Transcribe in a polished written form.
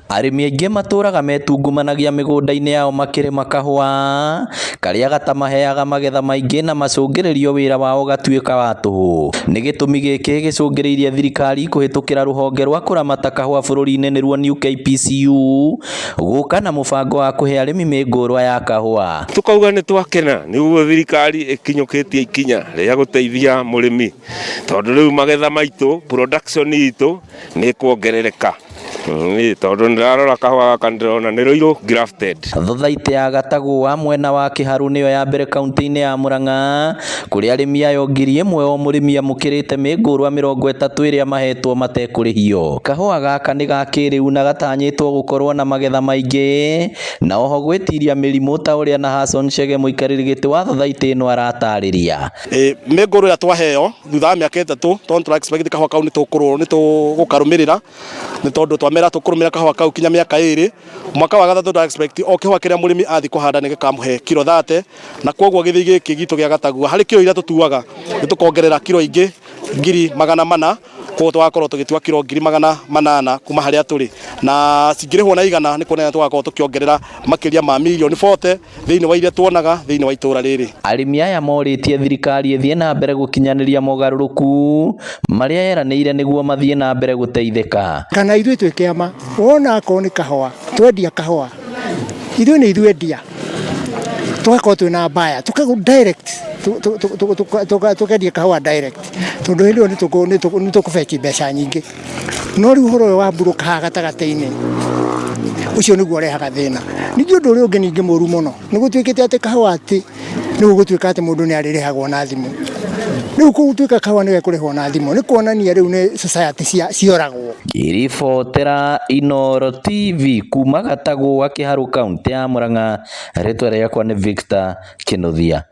Arĩmi aingĩ matũraga metungumanagia mĩgũnda-inĩ yao makĩrĩma kahũa, karĩa gatamaheaga magetha maingĩ na macũngĩrĩrio wĩra wao ũgatuĩka wa tũhũ. Nĩ gĩtũmi gĩkĩ gĩcũngĩrĩirie thirikari kũhĩtũkĩra rũhonge rwa kũramata kahũa bũrũri-inĩ nĩruo New KPCU gũka na mũbango wa kũhe arĩmi mĩngũrwa ya kahũa. Tukauga nĩ twakena nĩ ũguo thirikari ĩkinyũkĩtie ikinya rĩa gũteithia mũrĩmi, tondũ rĩu magetha maitũ, production itũ nĩ ĩkuongerereka, tondũ nĩndĩrarora kahũa gaka nĩndĩrona nĩ rũirũ grafted. Thothaitĩ ya Gatagũa mwena wa Kĩharũ nĩyo ya mbere kaunti-inĩ ya Murang'a kũrĩa arĩmi ayo 1000 o mũrĩmi amũkĩrĩte mĩngũrwa 30 ĩrĩa mahetwo matekũrĩhio. Kahũa gaka nĩ ga kĩrĩu na gatanyĩtwo gũkorwo na magetha maingĩ na oho gwĩtiria mĩrimũ ta ũrĩa Nahason Chege mũikarĩri gĩtĩ wa thothaitĩ ĩno aratarĩria. Mĩngũrwa ĩrĩa twaheo thutha wa mĩaka 3 tondũ tũra expect kahũa kau nĩ tũgũkarũmĩrĩra, nĩ tondũ twamera tũkũrũmĩrĩra kahũa kau kinya mĩaka 2. Mwaka wa gatatũ tũra expect o kĩhũa kĩrĩa mũrĩmi athiĩ kũhanda nĩ gĩkamũhe kiro 30, na koguo gĩthĩi gĩkĩ gitũ gĩa Gatagua harĩ kiro iria tũtuaga nĩ tũkongerera kiro ingĩ 400,000, koguo tũgakorwo tũgĩtua kiro 800,000 kuma harĩa tũrĩ, na cingĩrĩhwo na igana nĩ kuonania tũgakorwo tũkĩongerera makĩria ma mirioni 40 thĩinĩ wa iria tuonaga thĩinĩ wa itũra rĩrĩ. Arĩmi aya morĩtie thirikari ĩthiĩ na mbere gũkinyanĩria mogarũrũku marĩa yeranĩire nĩguo mathiĩ na mbere gũteithĩka. Kana ithuĩ twĩ kĩama, wona akorwo nĩ kahũa, twendia kahũa, ithuĩ nĩ ithuĩ endia, tũgakorwo twĩna mbaya, tũkagũ direct, tũkendia kahũa direct, tondũ hĩndĩ ĩyo nĩ tũkũbeti mbeca nyingĩ. No rĩu ũhoro ũyũ wa mburũka haha gatagatĩ-inĩ, ũcio nĩguo ũrehaga thĩna. Ningĩ ũndũ ũrĩa ũngĩ ningĩ mũru mũno, nĩ gũtuĩkĩte atĩ kahũa atĩ nĩ gũgũtuĩka atĩ mũndũ nĩ arĩrĩhagwo na thimũ. Rĩu gũtuĩka kahũa nĩ gekũrĩhwo na thimũ, nĩ kuonania rĩu nĩ society cioragwo. Ngĩribotera Inooro TV kuma Gatagũa Kĩharũ kaunti ya Murang'a, rĩtwa rĩakwa nĩ Victor Kĩnuthia.